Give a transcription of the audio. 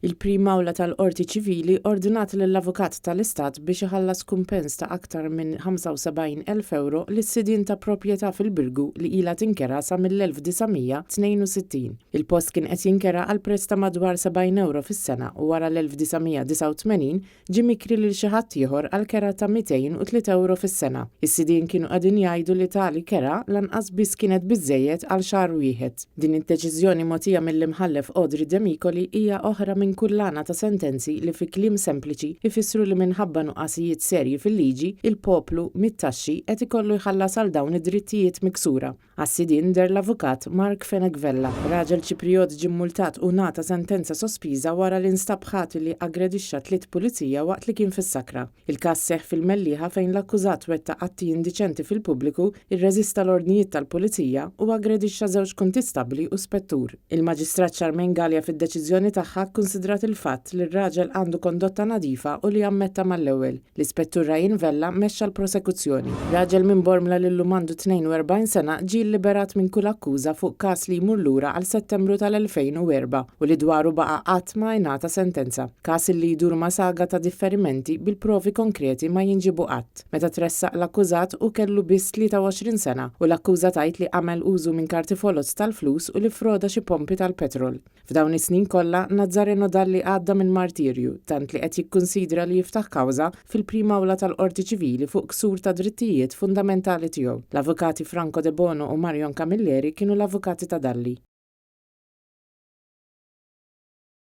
Il-Prim Awla tal-Qorti Ċivili ordnat lill-Avukat tal-Istat biex iħallas kumpens ta' aktar minn 75,000 ewro lis-sidien ta' proprjetà fil-Birgu li ilha tinkera sa mill-1962. Il-post kien qed jinkera għal prezz ta' madwar 70 ewro fis-sena u wara l-1989 ġie mikri lil xi ħadd ieħor għal kera ta' 203 ewro fis-sena. Is-sidien kienu qegħdin jgħidu li tali kera lanqas biss kienet biżżejjed għal xahar wieħed. Din id-deċiżjoni mogħtija mill-Imħallef Audrey Demicoli hija oħra minn kullana ta' sentenzi li fi kliem sempliċi jfissru li minħabba nuqqasijiet serji fil-liġi, il-poplu, mit-taxxi, qed ikollu jħallas għal dawn id-drittijiet miksura. Għas-sidien deher l-avukat Mark Fenech Vella. Raġel Ċiprijot ġie mmultat u ngħata sentenza sospiża wara li nstab ħati li aggredixxa tliet pulizija waqt li kien fis-sakra. Il-każ seħħ fil-Mellieħa fejn l-akkużat wettaq atti indiċenti fil-pubbliku, irreżista l-ordnijiet tal-pulizija u aggredixxa żewġ kuntistabbli u spettur. Il-Maġistrat Charmaine Galea fid-deċiżjoni tagħha kkunsidrat il-fatt li r-raġel għandu kondotta nadifa u li ammetta mal-ewwel. L-Ispettur Ryan Vella mexxa l-prosekuzzjoni. Raġel minn Bormla li llum għandu 42 sena ġie lliberat minn kull akkuża fuq każ li jmur lura għal Settembru tal-2004 u li dwaru baqa' qatt ma ingħata sentenza. Każ illi jdur ma' saga ta' differimenti bil-provi konkreti ma jinġiebu qatt. Meta tressaq l-akkużat hu kellu biss 23 sena u l-akkuża tgħid li għamel użu minn karti foloz tal-flus u li ffroda xi pompi tal-petrol. F'dawn is-snin kollha, Nazzareno Dalli għadda minn martirju, tant li qed jikkunsidra li jiftaħ kawża fil-Prim Awla tal-Qorti Ċivili fuq ksur ta' drittijiet fundamentali tiegħu. L-Avukati Franco Debono u Marion Camilleri kienu l-avukati ta' Dalli.